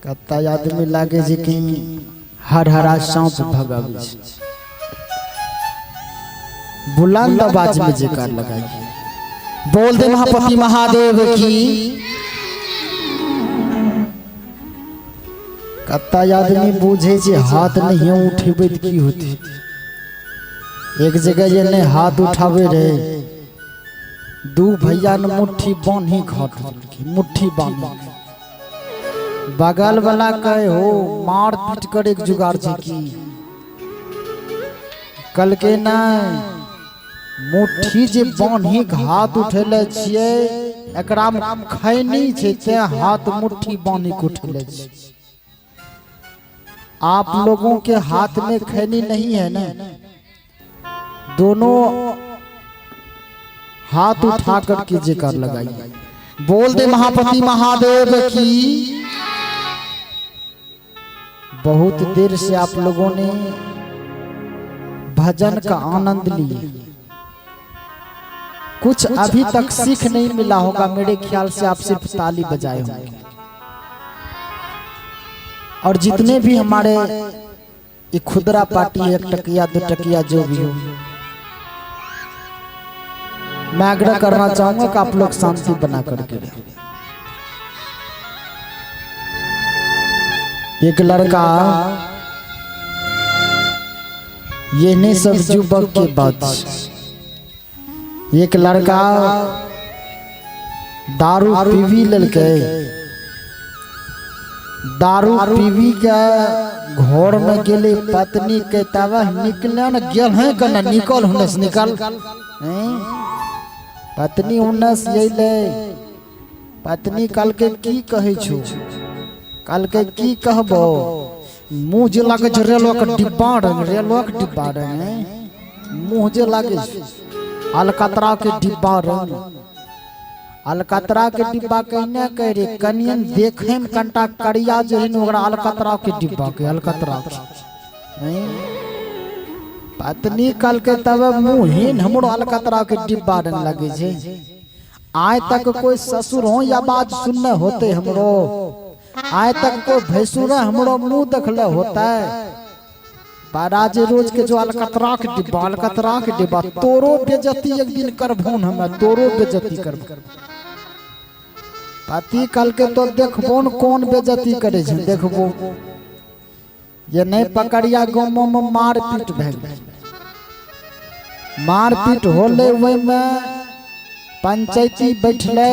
कत्ता आदमी लागे छै कि हर हरा सांप भगाबै छै। बुलंद आवाज में जयकार लगाइए, बोल दे महापति महादेव की। कत्ता आदमी बुझे छै हाथ नहीं उठेबै तऽ की होतै। एक जगह जे नहि हाथ उठाबै रहे, दू भैया ने मुट्ठी बान्हि घाट देलकै, मुट्ठी बान्हि। बगल वाला कहे हो मार पीट करे के जुगाड़ छै की? कलके नहि, मुट्ठी जे बान्हि हाथ उठेले छियै एकरा में खैनी छै, तें हाथ मुट्ठी बान्हि के उठेले छियै। आप लोगों के हाथ में खैनी नहीं है ना? दोनों हाथ उठा करके जयकार लगाइए, बोल दे महापति महादेव की। बहुत देर से आप लोगों ने भजन का आनंद लिए, कुछ अभी तक सीख नहीं मिला होगा। मेरे ख्याल से आप सिर्फ ताली बजाए होंगे। और जितने भी हमारे ये खुदरा पार्टी, एक टकिया दो टकिया जो भी हो, मैं आग्रह करना चाहूंगा कि आप लोग शांति बना करके रहे। एक लड़का, ये नहीं सब युवक के बाद, एक लड़का दारू पीवी ललके, दारू पीवी के घर में गेले। पत्नी के तब निकले न गेल है कने, निकल हुनस निकल। हैं? पत्नी उन्नस अयलै। पत्नी कहलकै की कहै छौ? कहलकै की कहबो, मुँह जे लागै छै रेलवा के डिब्बा रंग, रेलवा के डिब्बा रंग, हैं? मुँह जे लागै छै अलकतरा के डिब्बा रंग। अलकतरा के डिब्बा कहने कह रे, कनियन देखे में कनिटा करिया जे है ने, ओकरा अलकतरा के डिब्बा के अलकतरा के, हैं? पत्नी कहलकै तब मुँह हमरो अलकतरा के डिब्बा रंग लगे छै। आइ तक कोई ससुर हो या बात सुनने होते हमरो? आइ तक कोई भैंसुर हमरो मुंह देखले होता है? बड़ा जे रोज के जो अलकतरा के डिब्बा, अलकतरा के डिब्बा, तोरो बेजती एक दिन करबौन हमे, तोरो बेजती करबौ। पति कहलकै तो देखबो न कोन बेजती करे छै, देखबो। ये नहीं पकड़िया गाँव में मारपीट भए गेल। मारपीट होले, ओहिमे पंचायती बैठले,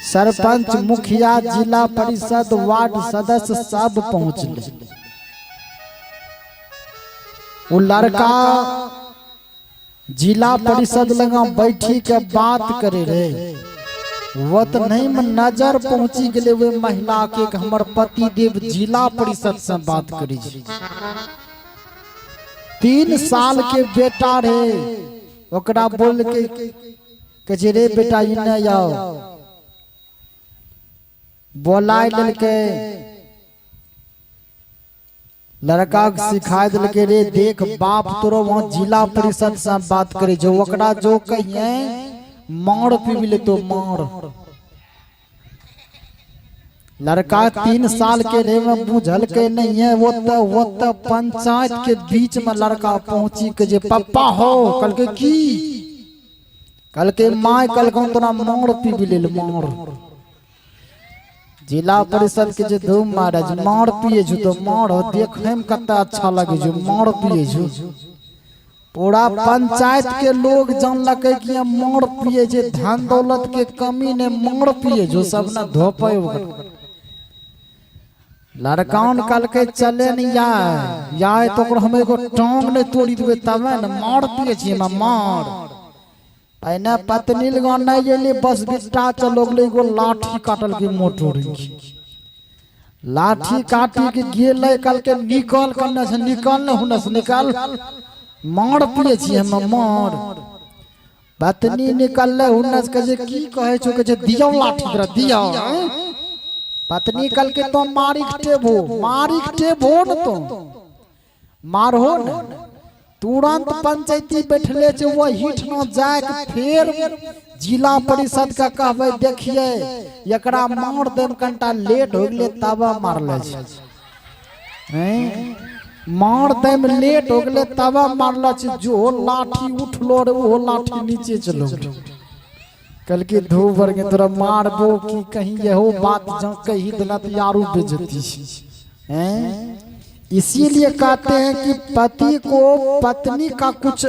सरपंच, मुखिया, जिला परिषद, वार्ड सदस्य सब पहुँचले। वो लड़का जिला परिषद लगा बैठी के बात करे रहे, वो तो नहीं में नजर पहुंची गेले वे महिला के कि हमर पति देव जिला परिषद से बात करी छै। 3 साल के बेटा रे, ओकरा बोल के कहै छै रे बेटा इने आओ। बोलाय लेलकै, लड़का के सिखाय देलकै, रे देख, बाप तोरो वहां जिला परिषद से बात करे छै, ओकरा जो कहिए मार पीबी ले तो मार। लड़का 3 साल के रहे में बुझल के नहीं है। वो तो पंचायत के बीच में लड़का पहुंची के जे पप्पा हो, कहलकै की? कहलकै माय कहलकै तोरा मार पीबी लेल मार। जिला परिषद के जे धूम महाराज, मार पिए छु तो मार हो, देखे में कतना अच्छा लगे छु, मार पिए छु। पूरा पंचायत के लोग जानलकै कि हम मार पिए छै, धन दौलत के कमी ने, मार पिए जो सब ने धोपे ओकरा। लड़कान कहलकै चले ने आय आय तो ओकरो हम एगो टांग नहि तोड़ि देबै तबे ने, मार पिए छियै हम मार। पहिने पत्नी लग नहि गेली, बस बिट्टा चलो गेलै, एगो लाठी काटलकै मोटोरी। लाठी काटी के गेलै, कहलकै निकल कन्ने से निकल ने हुने से निकल, मार पिए छियै हम मार। पत्नी निकललै हुने से, कहै छै की कहै छौ? कहै छै दियौ लाठी तोरा दियौ। पत्नी कहलकै तो मारिक टेबो, मारिक टेबो न, तो मारहो ने। तुरंत पंचायती बैठले छै, वही ठना जाके फेर जिला परिषद के कहबै, देखिए एकरा मार देम, कनिटा लेट हो गेलै तब मारले छै। हैं? मार देम लेट हो गेलै तब मारले छै। जो लाठी उठलो रे, ओहो लाठी नीचे चलो गेलै। कहलकै, धू वर्ग तोरा मारबो की, कहीं यहो बात जँ कही देला तो यारू बेइज्जती हैं। इसीलिए कहते हैं कि पति को पत्नी का कुछ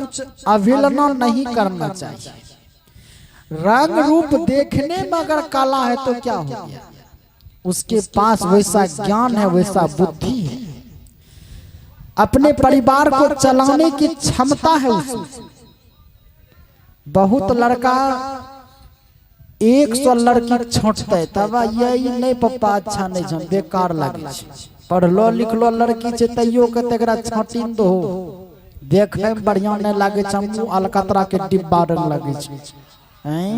अवहेलना नहीं करना चाहिए। रंग रूप देखने में अगर काला है तो क्या हो गया? उसके पास वैसा ज्ञान है, वैसा बुद्धि है, अपने परिवार को चलाने की क्षमता है उसमें। बहुत लड़का 100 लड़की छौंटते, तब यही नहीं, पप्पा, अच्छा नहीं छै, बेकार लागे छै। पढ़लो लिखलो लड़की छै, तैयो के तकरा छाँटी ने दहो, देखै में बढ़िया नहीं लागे छै, मुँह अलकतरा के डिब्बा रंग लागे छै। हैं,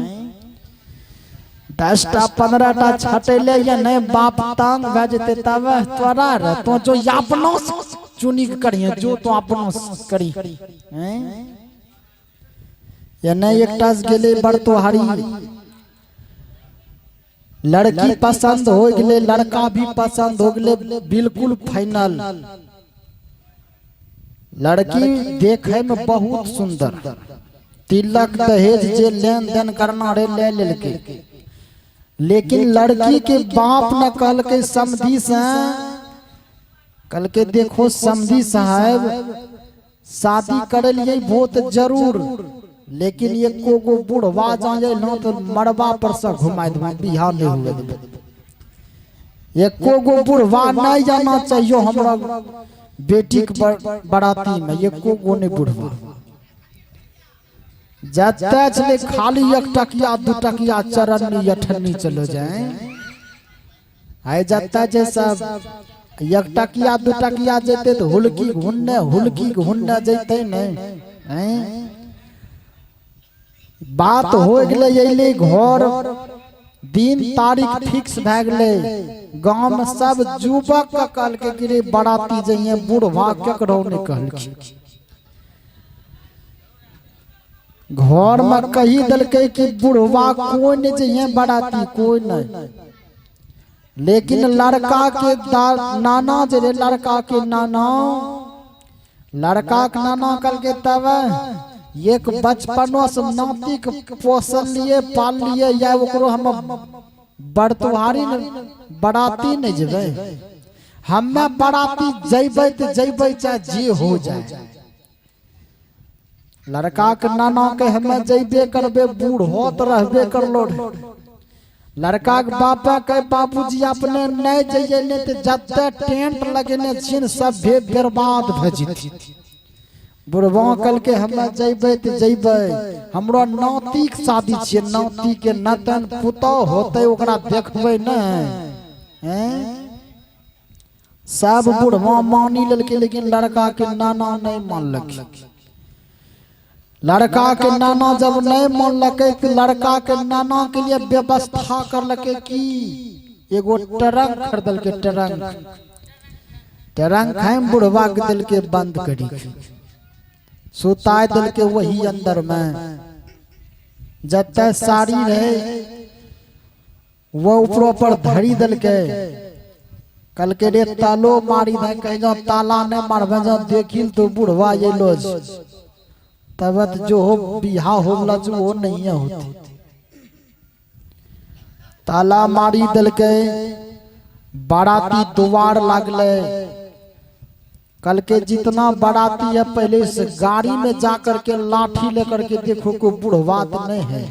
10टा 15टा छटेले या नहीं, बाप तंग भए जेतै। तब तोरा रे तो जो अपनो चुनी के करिहे, जो तो अपनो करी। हैं, या नहीं, एकटा से गेलै बरतोहारी, लड़की पसंद हो गेलै, लड़का भी पसंद हो गेलै, बिल्कुल फाइनल। लड़की देखै में बहुत सुंदर। तिलक दहेज जे लेन देन करना रहे, ले लेलकै। लेकिन लड़की के बाप ने कहलकै समधी से, कहलकै, देखो समधी साहब, शादी करे लिए बहुत जरूर, लेकिन एको गो बुढ़वा जाए न तो मरबा पर से घुमा देबै, बियाह नहीं हुए देबै। एको गो बुढ़वा नहीं जाना चाहिए हमरा बेटी के बराती में, एको गो नहीं बुढ़वा। जते छलै खाली एक टकिया दू टकिया चरन्नी अठन्नी चलो जाए। आइ जते जे सब एक टकिया दू टकिया जेते तऽ हुलकी घुन्ने हुलकी घुन्ने जैते नहि। हैं, बात हो गेलै, अयलै घर, दिन तारीख फिक्स भए गेलै। गाँव में सब युवक के कहलकै कि रे, बराती जइहे, बुढ़वा केकरो नहि कहलखिन। घर में कही देलकै कि बुढ़वा कोई नहीं जइहे बराती, कोई नहीं। लेकिन लड़का के नाना जे रे, लड़का के नाना, लड़का के नाना कहलकै, तब एक बचपनो से नाती के पोसल लिए, पाल लिए, या ओकरो हम बरतुहारी बराती नहीं जेबै? हमे बराती जैबै तऽ जैबै, चाहे जे हो जाए। लड़का के नाना के, हमे जैबे करबे, बूढ़ हो तऽ रहबे करलो रे। लड़का के बापा के, बाबूजी, अपने नहीं जइए, नहीं तऽ जते टेंट लगेने छियन सब भे बर्बाद भए जेतै। बुढ़वा कहलकै, हमे जैबै तऽ जैबै, हमरो नातीके शादी छियै, नाती के नतन पुतोह होतै, ओकरा देखबै नहि? हैं, सब बुढ़वा मानी लेलकै, लेकिन लड़का के नाना नहीं मानलकै। लड़का के नाना जब नहीं मानलकै तऽ लड़का के नाना के लिए व्यवस्था करलकै कि एगो ट्रंक खरीदलकै। ट्रंक ट्रंक खाइमे बुढ़वा के देलकै, बंद करी सुताय देलकै। वही अंदर में जते साड़ी रहे, वो ऊपरो पर धरी देलकै। कहलकै, रे, तालो मारी दे, कहीं जो ताला नहीं मारबे, जो देखिल तो बुढ़वा अयलो छै, तब त जो हो बियाह होवला छै, वो नहीं होते। ताला मारी देलकै। बाराती दुआर लागलै। कल के जितना बाराती है, पहले इस गाड़ी में जाकर के लाठी लेकर के देखो, कोई बुढ़वा तो नहीं है।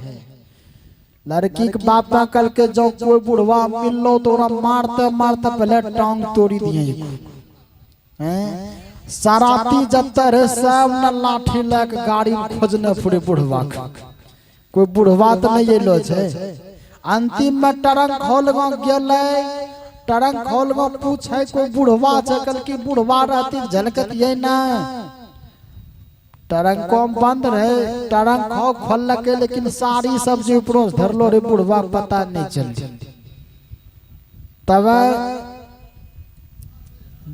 लड़की के बापा कल के, जो कोई बुढ़वा मिललो तो ओकरा मारते मारते पहले टांग तोड़ी दिए। हैं, सराती जब रहे, सब न लाठी लेके गाड़ी में खोजने फुरे बुढ़वा के, कोई बुढ़वा तो नहीं अयलो छै। अंतिम में ट्रंक खोल गेलै। ट्रंक खोल पूछे, कोई बुढ़वा छै? कल की बुढ़वा रहती झलकतियै ना। ट्रंको में बंद रहे। ट्रंक खो खोललकै, लेकिन साड़ी सब जे ऊपरो से धरलो रे, बुढ़वा के पता नहीं चलल। तब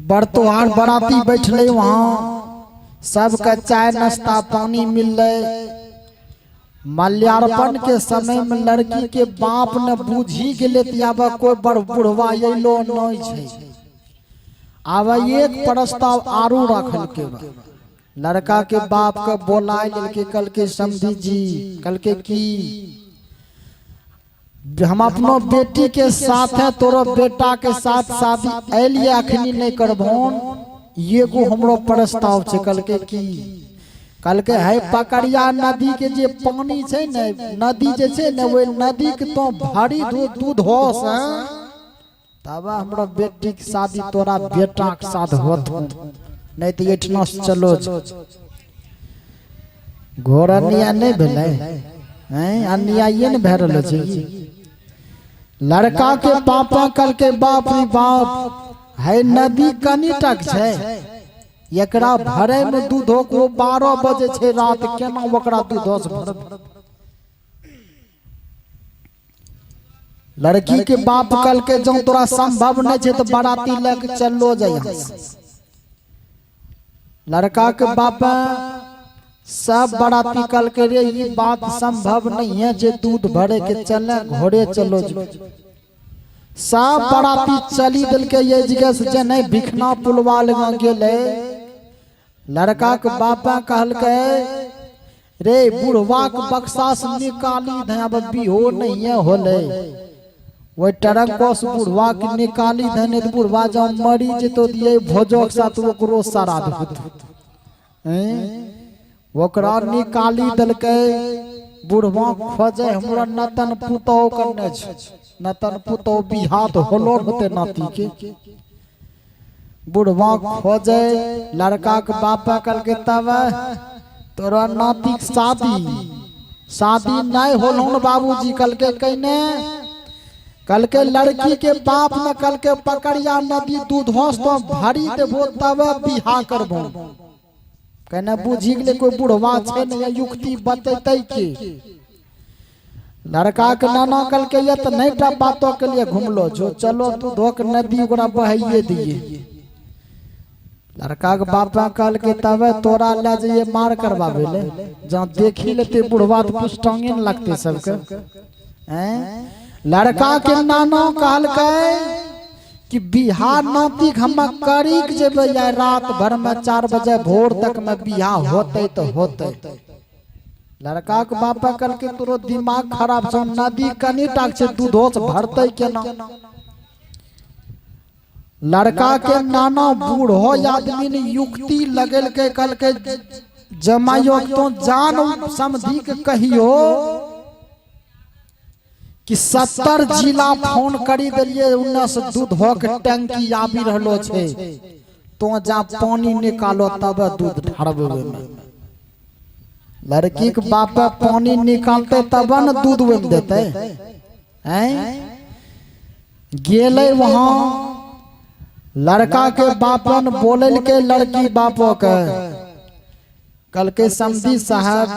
बरतोहार बराती बैठले वहां। सबके चाय नाश्ता पानी मिललै। माल्यार्पण के समय में लड़की के बाप ने बूझी गेले त आब कोई बड़ बुढ़वा अइलो नहीं छै। आब एक प्रस्ताव आरू रखल के बा। लड़का के बाप के बोलाय लेलके, कहलके समधी जी, कहलके की हम अपनो बेटी के साथ है तोरो बेटा के साथ शादी एलिए अखनी नहीं करबोन, एगो हमरो प्रस्ताव छै। कहलके की? कहलके है पकड़िया नदी के जे पानी छै ने, नदी जे छै ने, ओहि नदी के तो भरी दूध होस तब हमरो बेटी के शादी तोरा बेटा के साथ होत, नहीं तो एठना से चलो। घोर अन्याय नहीं भेलै? हैं, अन्याय ने भए रहल छै। लड़का के पापा कहलकै बाप रे बाप, है नदी कनी टक छै, एकरा भरे में दूधो को 12 बजे छै रात, केना ओकरा दूधो से भरब? लड़की के बाप कहलकै जँ तोरा संभव नहीं छै तऽ बाराती लए के चलो जाय। लड़का के बाप सब बाराती कहलकै रे ई बात संभव नहीं है जे दूध भरे के चले, घरे चलो। सब बाराती चली देलकै ये जगह से, जे नहीं भिखना पुलवा लगा गेलै। लड़का के बापा कहलकै रे बुढ़वा के बक्सा से निकाली धे, अब बिहो नहीं है होले, ओहि टरंको से बुढ़वा के निकाली धे, नहीं तो बुढ़वा जब मरी जेतो दिए भोजो के साथ ओकरो श्राद्ध होत। ओकरा निकाली देलकै। बुढ़वा खोजे हमरा नतन पुतोह कन्ने छै, नतन पुतोह बियाह तऽ होलो होते नाती के। बुढ़वा खोजे, लड़का के बापा कहलकै तब तोरा नाती के शादी शादी नहीं होलो न बाबूजी। कहलकै कैने? कहलकै लड़की के बाप ने कहलकै पकड़िया नदी दूध होस तो भरी देबो तब बियाह करबो। कहने बुझी गेलै कोई बुढ़वा छै ने युक्ति बतेतै के। लड़का के नाना कहलकै ये तऽ नहीं टा बातों के लिए घुमलो जो, चलो दूधो के नदी ओकरा बहाइए दिए। लड़का के बापा कहलकै तबे तोरा ले जाइए मार करबाबै ले, जहाँ देखी लेते बुढ़वा तऽ कुछ टांगे ने लगते सबके। हैं, लड़का के नाना कहलकै कि बिहार नातिक हम करी के जेबै या रात भर में 4 बजे भोर तक में बियाह होते तो होते। लड़का के बापा कहलकै तोरो दिमाग खराब छौ, नदी कनी टाक छै दूधो से भरतै केना? लड़का के नाना बूढ़ो आदमी ने युक्ति लगेलकै, कहलकै जमाइयो तो जान समझी के कहियो कि 70 जिला फोन करी देलिए, उन्ने से दूध हो के टंकी आबि रहलो छै, तो जा पानी निकालो तब दूध ढारबे ओहिमे। लड़की के बाप पानी निकालते तब न दूध ओहिमे देते। हैं, गेलै वहां लड़का के बापन बोललकै लड़की बापो के, कहलकै समधी साहब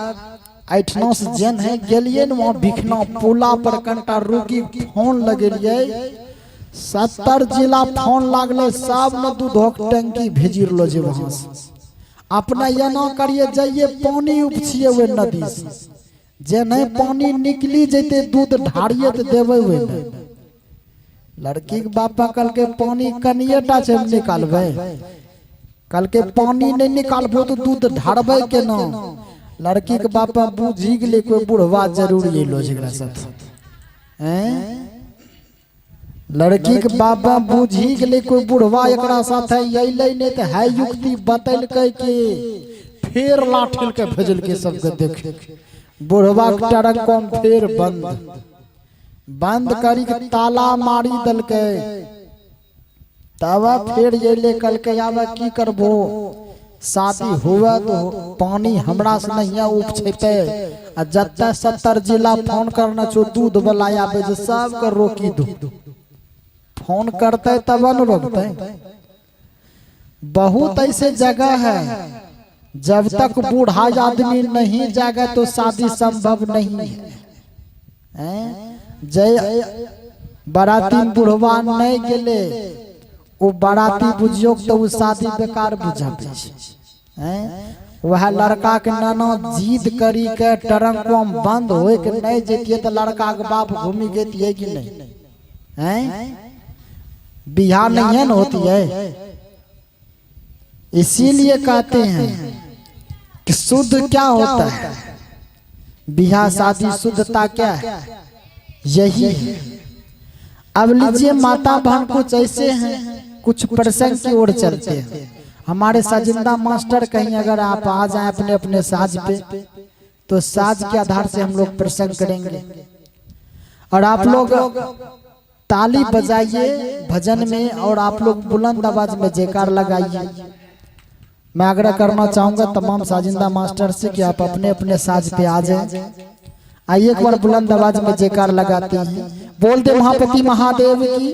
एठना से जेन है गेलिए ने वहाँ भिखना पुला पर कनिटा रुकी फोन लगेलिए, 70 जिला फोन लागले, सब ने दूधक टंकी भेजी रहलो जे वहां से। अपना एना करिए जाइए पानी उपछिए ओहि नदी से, जे नहीं पानी निकली जैते दूध ढारिए तऽ देबै ओहिमे। लड़की के बापा कहलकै पानी कनिए टा छै निकालबै। कहलकै पानी नहीं निकालबो तऽ दूध ढारबै केना? लड़की के बापा बुझी गेलै कोई बुढ़वा जरूर अयलो छै एकरा साथ। हैं, लड़की के बाबा बुझी गेलै कोई बुढ़वा एकरा साथ अयलै नहि तऽ है युक्ति बतेलकै कि फेर लाठिल के भेजलकै सबके देखे। बुढ़वा के टरंक फेर बंद बंद करी के ताला मारी देलकै। तब फेर अयलै, कहलकै आब की करबो, शादी हुए तो पानी हमरा से नहीं उपछेतै, आ जते 70 जिला फोन करना छौ दूध वाला आबै छै सबके रोकी दो, फोन करते तब न रोकते। बहुत ऐसे जगह है जब तक बूढ़ा आदमी नहीं जाएगा तो शादी संभव नहीं है। हैं? जय बाराती बुढ़वा नहीं गेले ओ बाराती बुझियो तो ओ शादी बेकार बुझाबै छै। हैं? वह लड़का के नाना जिद करी के ट्रंक में बंद होए के नहीं जैतिए तो लड़का के बाप घूमी गई कि नहीं? हैं? बिहार नहीं है न होती है। इसीलिए कहते हैं कि शुद्ध क्या होता है? बिहार शादी शुद्धता क्या है? यही है। अब लीजिए, माता बहन कुछ ऐसे हैं, कुछ प्रसंग की ओर चलते हैं। हमारे साजिंदा मास्टर, कहीं अगर आप आ जाएं अपने अपने साज पे, तो साज के आधार से हम लोग प्रसंग करेंगे और आप लोग ताली बजाइए भजन में और आप लोग बुलंद आवाज में जयकार लगाइए। मैं आग्रह करना चाहूंगा तमाम साजिंदा मास्टर से कि आप अपने अपने साज पे आ जाएं। आइए, एक बार बुलंद आवाज में जयकार लगाते हैं। बोल दे महापति महादेव की।